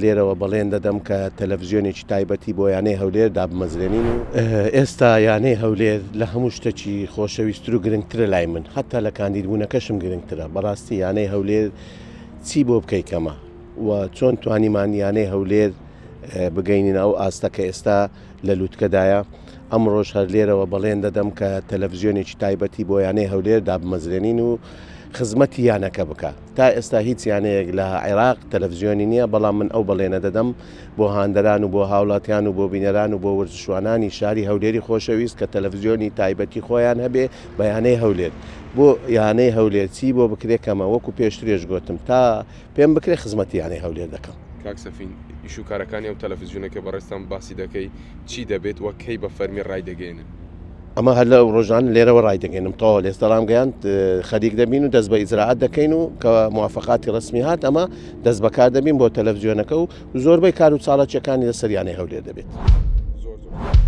لێرەوە بەڵێن دەدەم کە تەلەفزیۆنێکی تایبەتی بۆ یانەی هەولێر دابمەزرێنین و ئێستا یانەی هەولێر لە هەموو شتەکی خۆشەویستتر و گرنگترە لای من، هەتا لە کاندیدبوونەکەشم گرنگترە. بەڕاستی یانەی هەولێر چی بۆ بکەی کەمە و چۆن توانیمان یانەی هەولێر بگەینینە ئەو ئاستە کە ئێستا لە لوتکەدایە. ئەمڕۆش هەر لێرەوە بەڵێن دەدەم کە تەلەفزیۆنێکی تایبەتی بۆ یانەی هەولێر دابمەزرێنین و خزمەتی یانەکە بکا. تا ئێستا هیچ یانەیەک لە عێراق تەلەفزیۆنی نییە، بەڵام من ئەو بەڵێنە دەدەم بۆ هاندەران و بۆ هاوڵاتیان و بۆ بینەران و بۆ وەرزشوانانی شاری هەولێری خۆشەویست کە تەلەفزیۆنی تایبەتی خۆیان هەبێ بە یانەی هەولێر. بۆ یانەی هەولێر چی بۆ بکرێ کەمە، وەکو پێشترێش گۆتم تا پێم بکرێ خزمەتی یانەی هەولێر دەکەم. کاک سەفین، ئیش و کارەکانی ئەو تەلەفزیۆنە کە بەڕێزتان باسی دەکەی چی دەبێت و کەی بە فەرمی ڕایدەگەیەنن؟ ئەمە هەر لە ڕۆژان لێرەوە ڕایدەگەێنم تەواو لێستە ڕامگەیاند خەریک دەبین و دەست بە ئیجرائات دەکەین و کە موافقاتی ڕسمی هات ئەمە دەست بەکار دەبین بۆ تەلەڤزیۆنەکە و زۆربەی کار و چاڵەکیەکانی لەسەر یانەی هەولێر دەبێت. زۆر زۆر.